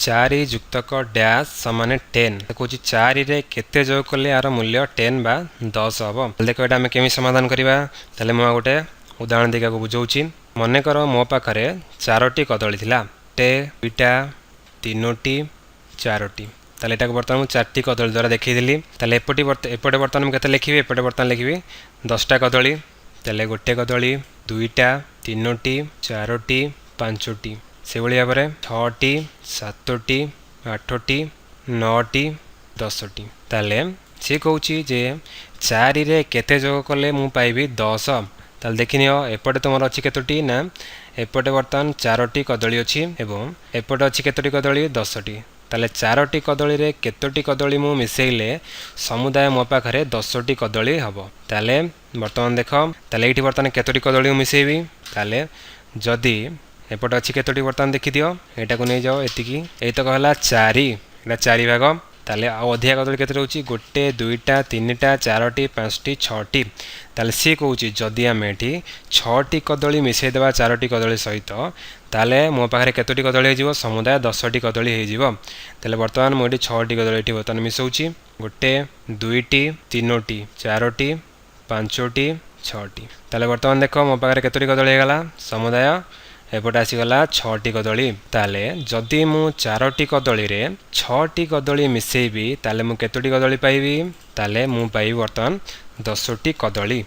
ଚାରି ଯୁକ୍ତକ ଡ୍ୟାସ୍ ସମାନ 10। କହୁଛି ଚାରିରେ କେତେ ଯୋଗ କଲେ ଆର ମୂଲ୍ୟ 10 ବା 10 ହେବ? ଦେଖ, ଏଇଟା ଆମେ କେମିତି ସମାଧାନ କରିବା। ତାହେଲେ ମୁଁ ଆଉ ଗୋଟେ ଉଦାହରଣ ଦେଇକି ଆକୁ ବୁଝାଉଛି। ମନେକର ମୋ ପାଖରେ ଚାରୋଟି କଦଳୀ ଥିଲା, ଗୋଟେ, ଦୁଇଟା, ତିନୋଟି, ଚାରୋଟି। ତାହେଲେ ଏଟାକୁ ବର୍ତ୍ତମାନ ମୁଁ ଚାରିଟି କଦଳୀ ଦ୍ୱାରା ଦେଖେଇଦେଲି। ତାହେଲେ ଏପଟେ ଏପଟେ ବର୍ତ୍ତମାନ ମୁଁ କେତେ ଲେଖିବି? ଏପଟେ ବର୍ତ୍ତମାନ ଲେଖିବି 10ଟା କଦଳୀ। ତାହେଲେ ଗୋଟେ କଦଳୀ, ଦୁଇଟା, ତିନୋଟି, ଚାରୋଟି, ପାଞ୍ଚଟି, ସେଭଳି ଭାବରେ ଛଅଟି, ସାତୋଟି, ଆଠଟି, ନଅଟି, 10ଟି। ତାହେଲେ ସେ କହୁଛି ଯେ ଚାରିରେ କେତେ ଯୋଗ କଲେ ମୁଁ ପାଇବି 10? ତାହେଲେ ଦେଖିନିଅ, ଏପଟେ ତୁମର ଅଛି କେତୋଟି ନା ଏପଟେ ବର୍ତ୍ତମାନ ଚାରୋଟି କଦଳୀ ଅଛି ଏବଂ ଏପଟେ ଅଛି କେତୋଟି କଦଳୀ? 10ଟି। ତାହେଲେ ଚାରୋଟି କଦଳୀରେ କେତୋଟି କଦଳୀ ମୁଁ ମିଶାଇଲେ ସମୁଦାୟ ମୋ ପାଖରେ 10ଟି କଦଳୀ ହେବ? ତାହେଲେ ବର୍ତ୍ତମାନ ଦେଖ, ତାହେଲେ ଏଇଠି ବର୍ତ୍ତମାନ କେତୋଟି କଦଳୀ ମୁଁ ମିଶାଇବି? ତାହେଲେ ଯଦି ଏପଟେ ଅଛି କେତୋଟି, ବର୍ତ୍ତମାନ ଦେଖିଦିଅ, ଏଇଟାକୁ ନେଇଯାଅ ଏତିକି, ଏଇତକ ହେଲା ଚାରି, ଏଇଟା ଚାରି ଭାଗ। ତାହେଲେ ଆଉ ଅଧିକା କଦଳୀ କେତେ ରହୁଛି? ଗୋଟେ, ଦୁଇଟା, ତିନିଟା, ଚାରୋଟି, ପାଞ୍ଚଟି, ଛଅଟି। ତାହେଲେ ସିଏ କହୁଛି ଯଦି ଆମେ ଏଠି ଛଅଟି କଦଳୀ ମିଶାଇଦେବା ଚାରୋଟି କଦଳୀ ସହିତ, ତାହେଲେ ମୋ ପାଖରେ କେତୋଟି କଦଳୀ ହେଇଯିବ? ସମୁଦାୟ 10ଟି କଦଳୀ ହେଇଯିବ। ତାହେଲେ ବର୍ତ୍ତମାନ ମୁଁ ଏଠି ଛଅଟି କଦଳୀ ଏଠି ବର୍ତ୍ତମାନ ମିଶାଉଛି, ଗୋଟେ, ଦୁଇଟି, ତିନୋଟି, ଚାରୋଟି, ପାଞ୍ଚଟି, ଛଅଟି। ତାହେଲେ ବର୍ତ୍ତମାନ ଦେଖ, ମୋ ପାଖରେ କେତୋଟି କଦଳୀ ହେଇଗଲା? ସମୁଦାୟ ଏପଟେ ଆସିଗଲା ଛଅଟି କଦଳୀ। ତାହେଲେ ଯଦି ମୁଁ ଚାରୋଟି କଦଳୀରେ ଛଅଟି କଦଳୀ ମିଶାଇବି, ତାହେଲେ ମୁଁ କେତୋଟି କଦଳୀ ପାଇବି? ତାହେଲେ ମୁଁ ପାଇବି ବର୍ତ୍ତମାନ 10ଟି କଦଳୀ।